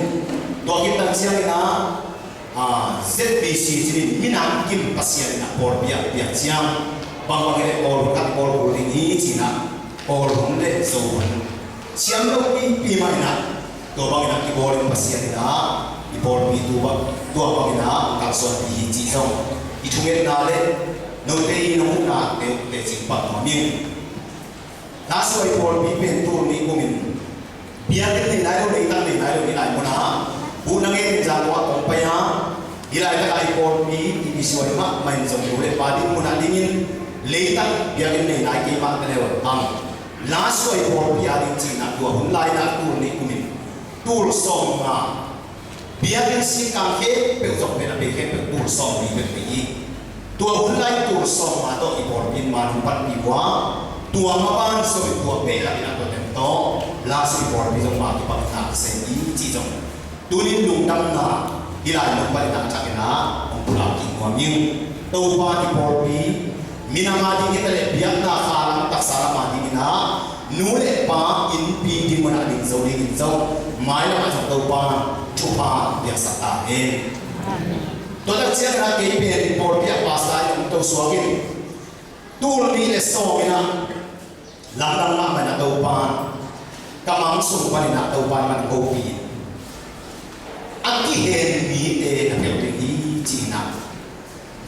tua khit tak ciangin ah, ah, Z B C cinin minam kim Pasian in ah pawlpi ah piak ciang, bangbang hi leh pawl hun khat pawl kul ding hi ci-in ah, pawl hun le zo hun siam lo pipi mah in ah, tua bangin ah kibawlin Pasian in ah i pawlpi tu bang, tua bangin ah kalsuanpih hi cih zong i thungetna le note i nong muhna te, teci pan nuam ing. Lasuah i pawlpi pen tul nih kumin biakinn nei nai lo, leitang nei nai lo, hih lai munah Buh na ngen in Zangkong ah kong pai a, hih laitak ah i pawlpi i kisuai mahmah in zong nu le pa ding munah dingin leitang biakinn nei nai kei mah ta leh hang. Last i pawlpi a ding ci-in ah tua hun lai-in ah tul nih kum in tul sawm nga, biakinn singkang khempeuh zong pen a bei khempeuh tul sawm li bek hi. Tua hun lai tul sawm nga tawh i pawlpi in ma nung panpih uh a, tua ma ban sawm in tua behlap in ah tua teng tawh last i pawlpi zong ma kipan na ka sem hi ci zong. Tuni-in lungdamna hih lai mun panin ah thak in ah hong pulak kik nuam ing. Topa i pawlpi minam a ding hi ta leh biakna kha lam taksa lam a ding in ah nu le pa innpi ding munah ding zo dingin zong mailam ah zong Topa thupha piaksak ta hen. Tua tak ciangin ah kei pen pawlpi ah pastor in hong to suak in tul nih le sawm in ah lamdang mahmah in ah Topa in ka mang sung panin ah Topa in man hopih in a kihen mite na phelh ding hi ci-in ah,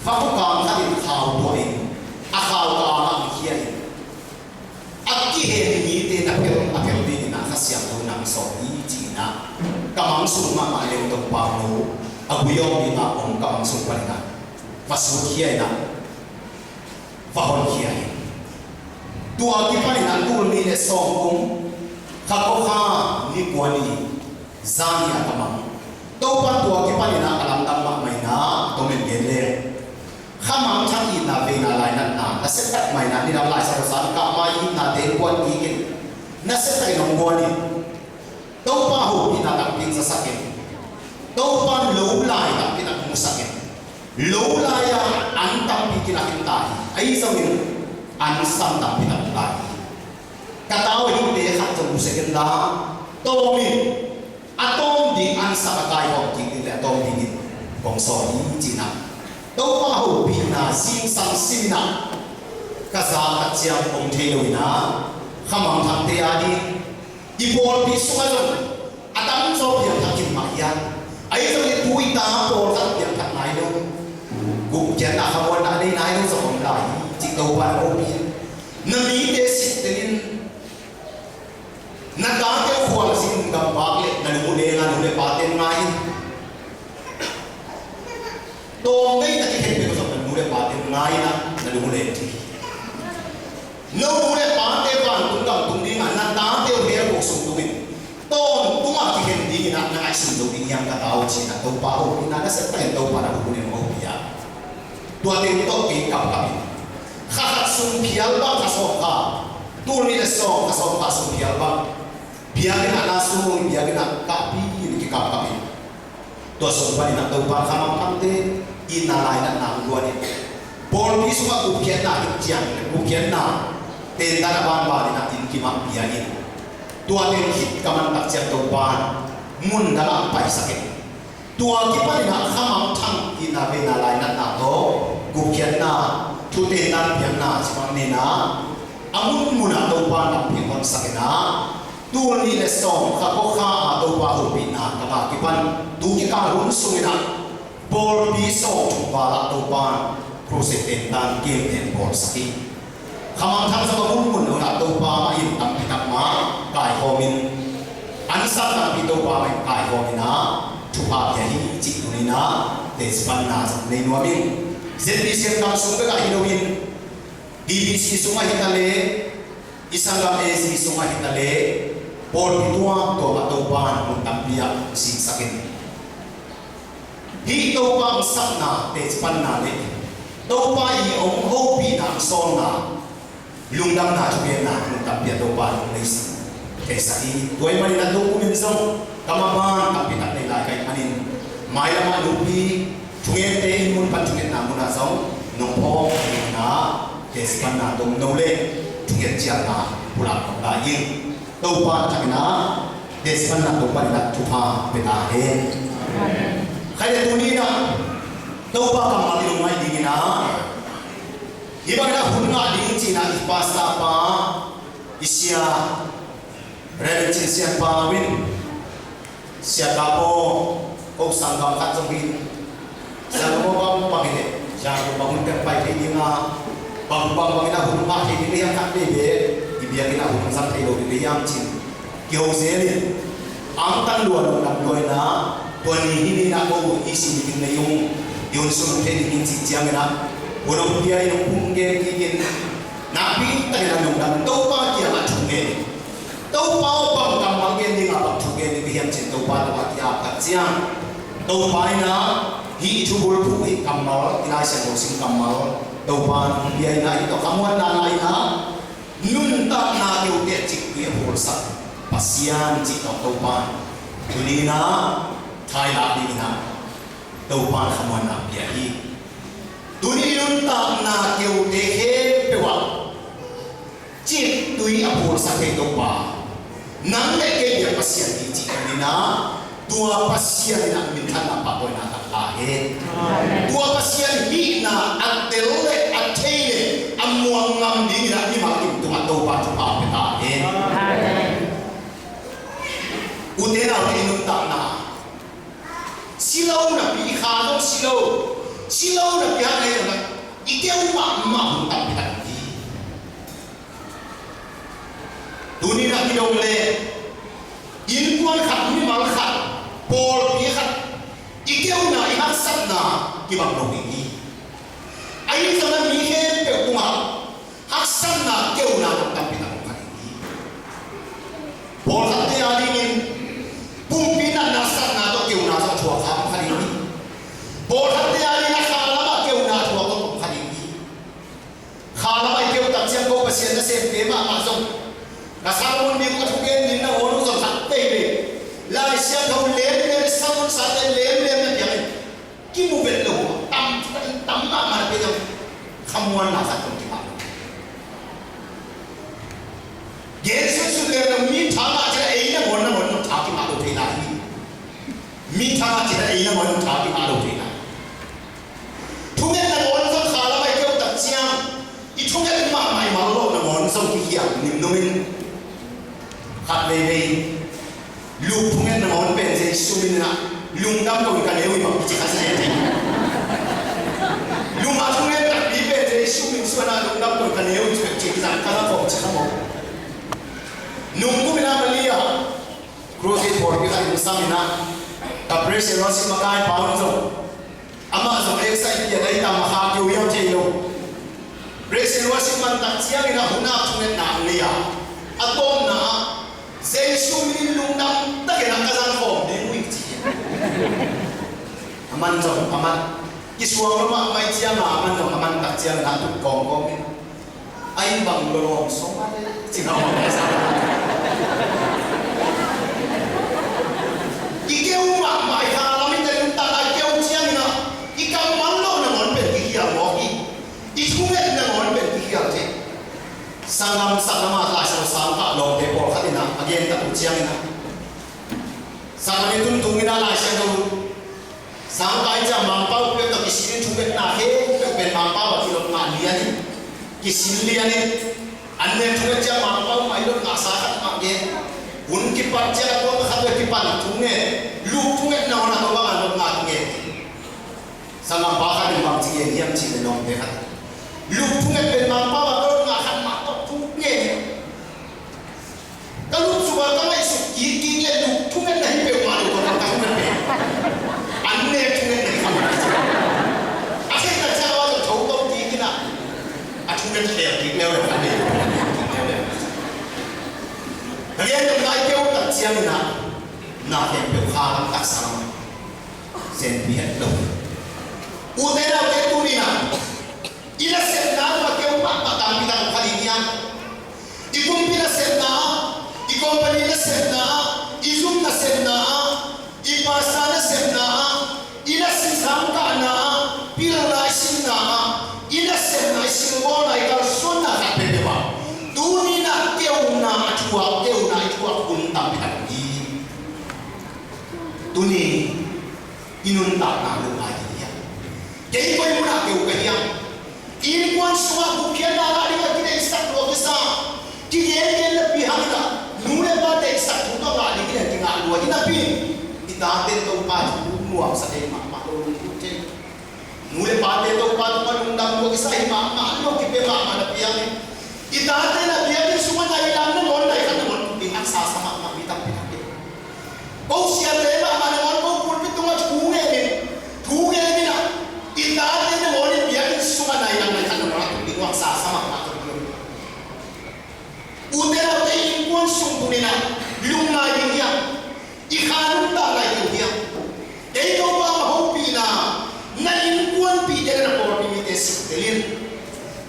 fa khukang khat in khau tuah in a khau ka ang ah hong khia in a kihen mite na phelh a phelh dingin ah Kha Siangtho nang sawm hi ci-in ah ka mang sung mahmah leng Topa no a gui awng ding ah om ka mang sung panin ah va sut khia in ah va honkhia hi. Tua kipanin ah tul nih le sawm kum, kha kua kha ni kua ni zan hi a ka mang. Topa tua kipanin ah ka lamdang mahmah in ah tom in gen leng, kha mangthang itna veina lainatna nasia tak mah in ah nidang laisa lo san kah mah itnate in puan kik in nasia takin hong guan in Topa hopihna tampi in zasak in, Topa lo lai tampi in a musak in, lo lai-a an tampi kilak in ta hi. Ahi zongin an sam tampi in a mu lai hi. Ka tau hite khat zong mu sek in la, tawm in, a tawm ding an sam a kaikhawm kik ding le a tawm dingin kong sawl hi ci-in ah Topa hopihna zingsang sim in ah ka zak tak ciang kong thei lo in ah kha mangthangte a ding i pawlpi sungah zong a tamzaw piangthak khin mah hiam? Ahi zongin tu i ta pawlkhat piangthak nai lo, gupkhiatna khamuanna a nei nai lo zong om lai hi. Cih Topa na hopih in na mite sittel in na tate uh khualzin gamvak le na lung uh leng a nu le pate ngai in Tawm vei na kikhen pek zong na nu le pate ngai in ah na lung uh leng thei. No nu le pate vantung gam tung ding ah na tate uh hell khuk sung tung in tawntung ah kikhen ding in ah na ngaihsun zo ding hiam ka ta uh ci-in ah Topa hopihna nasia takin Topa na hopih uh leng hopih a. Tua teng tawh kei kapkap in kha khat sung phial bang kha sawm kha tul nih le sawm kha sawm kha sung phial bang biakinn ah na sung biakinn ah kahpi in kikapkap in Tua sung panin ah Topa kha mangthangte itna lainatna hong guan in pawlpi sungah gupkhiatna hong ciang in gupkhiatna tentan a banban in ah inn kimah pia in tua teng khit ka man tak ciang Topa in mun dang ah paisak in tua kipanin ah kha mangthang itna veina lainatna tawh gupkhiatna thu tentan piakna cimang nena a mun munah Topa in lampi honsak in ah Tul nih le sawm kha kua kha a Topa hopihna ka ngah kipan tu kikal hun sungin ah pawlpi sawm thum val ah Topa in crusade tentan kiangten bawlsak hi. Kha mangthang zong a munmun lo in ah Topa mah in tampi tak mah kaikhawm in ansak tampi Topa mah in kaikhawm in ah thupha pia hi cih tuni in ah teci panna zong nei nuam ing. Z B C M kam sung bekah hi lo in D B C sungah hi ta leh i sanggam A C sungah hi ta leh pawlpi tuamtuam ah Topa in mun tampi ah singsak in hih Topa hong sapna teci panna le Topa i hong hopihna hong sawlna lungdamna thugenna mun tampi ah Topa in hong leisak theisak hi. Tua ahih manin a tu kumin zong ka maban tampi tak nei lai ka hih manin mailam ah nupi thungente in mun pan thungetna munah zong nong phawk dingin ah teci panna tom no le thunget ciangna pulak nong lai ing. Topa thakin ah teci panna tom panin ah thupha pia ta hen. Khaite tuni in ah Topa kammal i lungngaih dingin ah hih bangin ah hun ngah ding ci-in ah i pastor pa i sia Reverend Cin Sian Pa Win Sia Kapo, ko sanggam khat zong hi. Sia Kapo bang bang hi leh, Sia Kapo bang hun pek pai thei ding a, bang bang bang in a hun pah thei ding hiam khat veve, i biakinn a hun zang thei lo ding hiam cin. Kiho zel in, angtang lua lungdam lua in a, Tua ni hi ni na ko i sin ding nei ung, i hun sung thei ding in cih ciangin ah, hun hong pia in hong pum gen ding in, nakpi takin a lungdam Topa kiangah thu ngen. Topa aw, bang kammal gen ding a, bang thu gen ding ka hiam cin Topa tungah kiap tak ciang, Topa in ah hih i thubulphuh hih kammal, i Lai Siangtho sim kammal Topa in hong pia in ah, i tawh khamuanna la in ah, nuntakna keute a ciktui a phulsak Pasian cih tawh Topa in tuni in ah thailak ding in ah Topa in khamuanna pia hi. Tuni i nuntakna keute khempeuh ah ciktui a phulsak thei Topa, nang le kei bek Pasian hi cih tuni in ah, tua Pasian in ah minthanna pahtawina tak la hen. Amen. Tua Pasian hihna a tel le a thei le a muang ngam ding in ah mimal kim tungah Topa thupha pia ta hen. Amen. Ute naute, i nuntakna si lo napi, i kha zong si lo, si lo napi hang ei lo na, i keu mahmah hun tampi tak hi. Tuni in ah kidong le innkuan khat, mimal khat, pawlpi khat i keuna, i haksatna kibang lo ding hi. Ahi zongin mi khempeuh tungah haksatna, keuna tampi tak om kha ding hi. Pawlkhatte a dingin pumpi natna, satna tawh keuna zong thuak kha om kha ding hi. Pawlkhatte a dingin a kha lamah keuna thuak zong om kha ding hi. Kha lamah i keu tak ciang ko Pasian nasemte mahmah zong ka sermon ding, ka thugen ding nangawn uh zong khat veivei Lai Siangtho lemlem, sermon sate lemlem na piang in kimu vet lo uh a, tam, tam mahmah na pia zong khamuanna khat zong kimah lo. Gen sunsun leng lo, mi tha ngah ciang ei nangawn, nangawn zong tha kimah lo thei lai hi. Mi tha ngah ciang ei nangawn zong tha kimah lo thei lai. Thungetna ngawn zong kha lamah i keu tak ciang, i thunget mahmah i mal loh nangawn zong kikhial nimnum in. Khat veivei Luke thungetna ngawn pen Jesu min in ah lungdam ko in ka neu hi bang ci kha sia hi. Luke a thunget takpi pen Jesu min suan ah lungdam ko in ka neu hi ci kha, ci kha, ka la ko ci kha maw. Nungkum in ah Maria, crusade pawlpi khat in sam in ah, ka praise and worship makai pa un zong, amah zong excite pian ahi tam a, kha keu hiam thei lo. Praise and worship man tak ciangin a hun a thungetna a nei a, a tawpna ah Jesu min in lungdam takin a ka zang khawm ding uh hi ci hi. A man zong a man, kisuang lo mahmah ciang a, a man zong a man tak ciangin a tut kawmkawm in. Ai bang lolawng sawm a le cina om a sa. I keu mahmah i kha lam i tel tak a, i keu ciangin a, i kammal loh nangawn pen kikhial mawk hi. I thunget nangawn pen kikhial thei. Sanggam sak lam a Lai Siangtho sangkah lawmte pawlkhat in a, a gen tak uh ciangin a, sangkah ni tuntung in a Lai Siangtho sangkah i ciang Mangpau peuh tawh kisin in thungetna khempeuh pen Mangpau a kilot ngah lian in, kisin lian in. An nek thunget ciang Mangpau mah i lot ngahsa khat mah gen. Hun kipat ciang a tuang khat ve kipan thunget, Luke thungetna hun a tua bang a lot ngah thunget. Sanggampa khat in bang ci gen hiam cih leh, lawmte khat, Luke thunget pen Mangpau a ka lot ngah khat mah tawh thunget. Ka lup suk a ka ngaihsut kik kik leh Luke thungetna hi peuhmah lo, ka thunget pen an nek thungetna hi kha mah ci. A theihtak ciang a va tho to kik in a, a thunget khel kik leuleu, a nek thunget khel kik leuleu. Ka gen dong lai keu tak ciangin a, na khempeuh kha lam taksa lam zenpi het lo. Ute naute, tuni in a, i nasepna tawh a keu mahmah tampi tak om kha ding hiam? I kumpi nasepna ah, i company nasepna ah, i zum nasepna ah, i pastor nasepna ah, i lasi sangkahna ah, pilna i simna ah, i nasepna, i simbawlna, i kalsuanna khat peuhpeuh ah, tuni in a keuna a thuak, keuna i thuak hun tampi tak om hi. Tuni i nuntakna lungngai ding hiam? Kei koi munah keu ka hiam? Innkuan sungah gupkhiatna ngah dingah kideihsak lua kisa, kigengen napi hangin ah, nu le pa deihsak thu tawh ngah ding in ah kingah lua hi napi in, i tate Topa thu nuamsa thei mahmah lo, lungdam thei. Nu le pate Topa tungah lungdam lua kisa hi mahmah lo, kipia mahmah napi hangin, i tate na biakinn sungah nai lam nangawn, nai khat nangawn ding haksa sa mahmah mi tampi tak hi. Ko siate mahmah nangawn, ko pulpit in,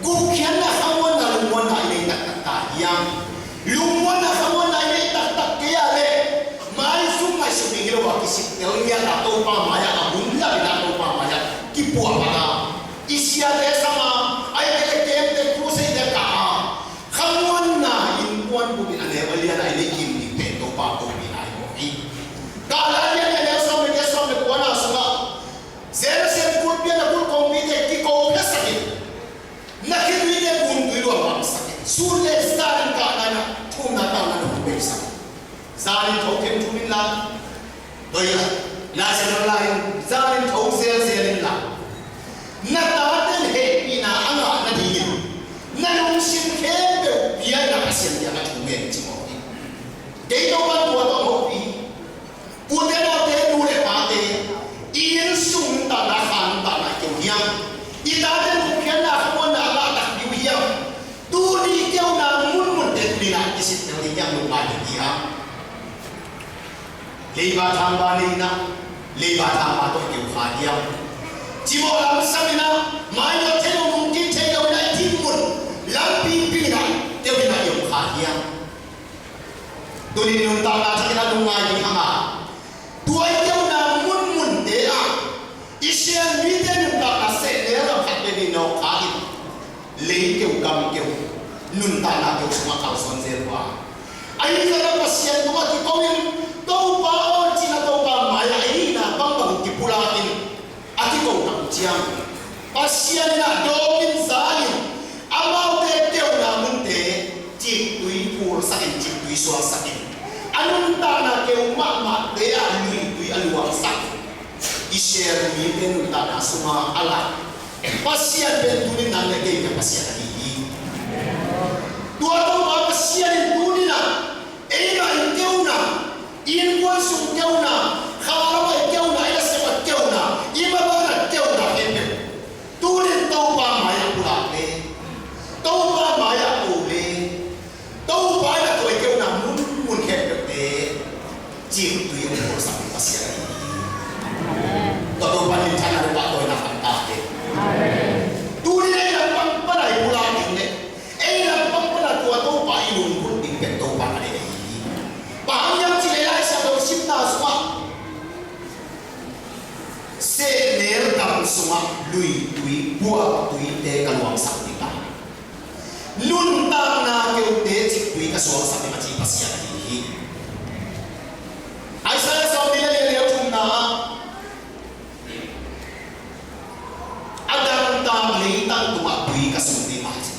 gupkhiatna, khamuanna, lungmuanna i nei taktak ta hiam? Lungmuanna, khamuanna i nei taktak kei a leh maizum ngaihsut ding hi lo a, kisik tel ngiat a Topa mai-ah a mun lam in a Topa mai-ah kipuah pah a, i siate sam a, ahih kei leh camp te, crusade te kah a, khamuanna innkuan bup in a neu a lian a i nei kim ding pen Topa ko pi lai mawk hi. Kah lai lian a neu sawm le giat, sawm le kuana sungah Jerusalem kulhpi a na kulh kongpite kiko phiatsak in, na khitui le buntui luang bangsak in, sun le zan in kahna in a thumna tangna na hun beisak in. Zan in tho khem thum inla, doi a, Lai Siangtho lai in zan in tho zelzel inla, na taten hehpihna a ngah nadingin na lungsim khempeuh pia in a Pasian kiangah thu ngen ci mawk hi. Kei Topa tua tawh hopih hi. Ute naute, nu le pate, i inn sung nuntakna, kha nuntakna i keu hiam? I tate gupkhiatna, khamuanna a ngah takpi uh hiam? Tuni i keuna munmunte tuni in a kisik tel ding hiam, lungngai ding hiam? Leiba thangba nei in a, leiba thangba tawh i keu kha hiam? Cimawh lam sam in a, mainawt thei lo, nungkik thei lo in a, i dinmun lampi pi in a, teu in a i om kha hiam? Tuni nuntakna thak in a lungngai ding hang a, tua i keuna munmunte ah Israel mite nuntakna sehnel lam khat veve nawk kha in, lei keu, gam keu, nuntakna keu sungah kalsuan zel uh a, ahi zongin Pasian tungah kiko in, Topa aw, ci-in a Topa mai-ah i hihna bangbang kipulak in, a kiko tak uh ciang Pasian in a dawng in, za in, amaute keuna munte ciktui phursak in, ciktui suaksak in, a nuntakna keu mahmahte ah luitui a luangsak in, Israel mite nuntakna sungah a lak Pasian pen tuni in nang le kei Pasian ahi hi. Tua Topa Pasian in tuni in a, eimah i keuna, i innkuan sung keuna, kha lamah i keuna, i nasem ah keuna, i maban ah keuna khempeuh tuni in Topa mai-ah pulak le, Topa mai-ah ko le, Topa in a tua i keuna munmun khempeuhte ciktui hong phursak ding Pasian ahi hi. Tua Topa minthanna le pahtawina khang ta hen. Tuni in ei lampang pan a i pulak ding le ei lampang pan a tua Topa i lunggulh ding pen Topa na deih ahi hi. Bang hang hiam cih leh Lai Siangtho simna sungah sehnel dam sungah luitui, buaktuite ka luangsak ding a, nuntakna keute ciktui ka suaksak ding a ci Pasian ahi hi. Isaiah sawmnih le li a neu thumna ah, a dangtak leitang tungah tui ka sung ding a ci.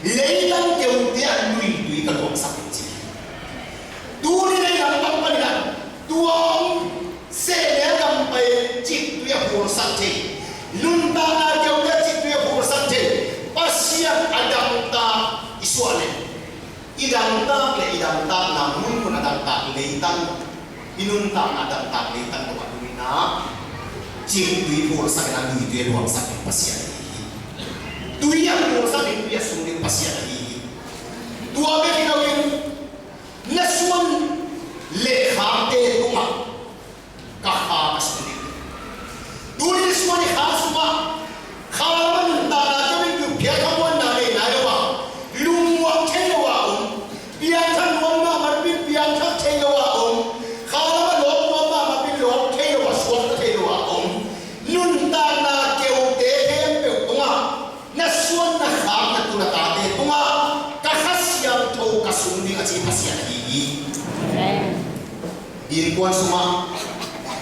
Leitang keute ah luitui ka luangsak ding ci. Tuni in ei lampang panin ah tua hong sehnel dam pai ciktui a phursak thei, nuntakna keute ciktui a phursak thei Pasian a dangtak i suah leh, i dangtak le i dangtakna munmun a dangtak leitang, i nuntakna dangtak leitang tungah tuni in ah ciktui phursak in a luitui a luangsak ding Pasian ahi hi. Tui a phursak ding, tui a sung ding Pasian ahi hi. Tua bek hi loin na suan le khakte tungah ka kha ka sung ding. Tuni suan i kha sungah kha lam a nuntakna keu in, gupkhiat khamuanna nei nai lo a, lungmuang thei lo a om, piangthak nuam mahmah in piangthak thei lo a om, kha lam a lawp nuam mahmah in lawp thei lo a, suakta thei lo a om, nuntakna keute khempeuh tungah na suan na khak na tu na tate tungah ka Kha Siangtho ka sung ding a ci Pasian ahi hi. Amen. Innkuan sungah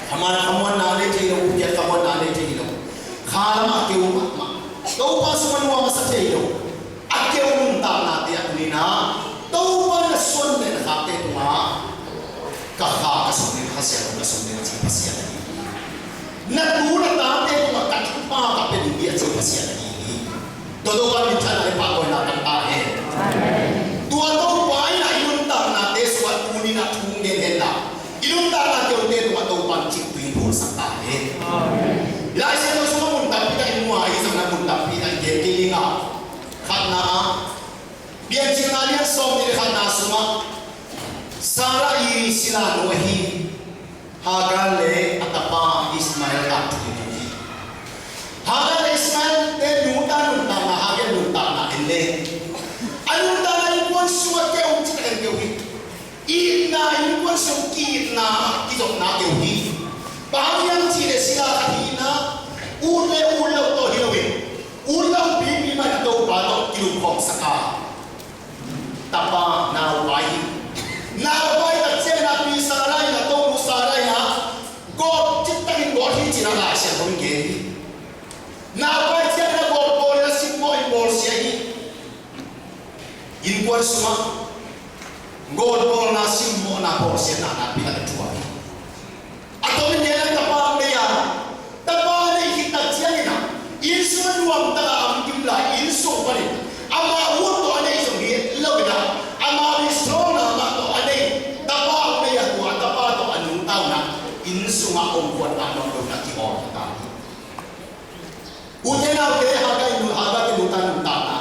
khaman khamuanna nei thei lo, gupkhiat khamuanna nei thei lo, kha lamah keu mahmah, Topa sungah nuam a sa thei lo, a keu nuntaknate ah tuni in ah Topa na suan le na khakte tungah ka kha ka sung ding, Kha Siangtho ka sung ding a ci Pasian ahi hi. Na tu na tate tungah ka thupha ka pia ding hi a ci Pasian ahi hi. Tua Topa minthanna le pahtawina tang ta hen. Tua Topa in a i nuntaknate sungah tuni in a thu ngen hen la, i nuntakna keute tungah Topa in ciktui phursak ta hen. Lai Siangtho sungah mun tampi tak i mu a, ahi zongin a mun tampi tak i gen kei ding a, khatna ah, Piancilna lian sawmnih le khatna sungah Sarah i silanu ahi Hagar le a tapa Ismael tangthu hi. Hagar le Ismael te nu Itna innkuan sung ki-itna kizopna keu hi. Bang hang hiam cih leh sila khat hihna ut le ut lo tawh hi loin, ut lo pipi mah in a topa tawh kilungkhawmsak a, tapa naupai hi. Naupai tak ciangin a pi Sarah in a tonu Sarah in a gawt, ciptakin gawt hi ci-in a Lai Siangtho in gen hi. Naupai ciangin a gawt bawl in a simmawh in bawlsia hi. Innkuan sungah gawt bawlna, simmawhna, bawlsiatna nakpi takin thuak hi. A tomin gen a, tapa nei a, tapa nei khit tak ciangin a, inn sungah nuam takin a om kim lai, inn sung panin amah ut tawh a nei zong hi loin a, amah i sawlna mah tawh a nei tapa hong nei a, tua tapa tawh a nungta un a, inn sungah om khuat a nuam lo in a kiawl ta hi. Ute naute, Hagar in, Hagar in nungta nungta na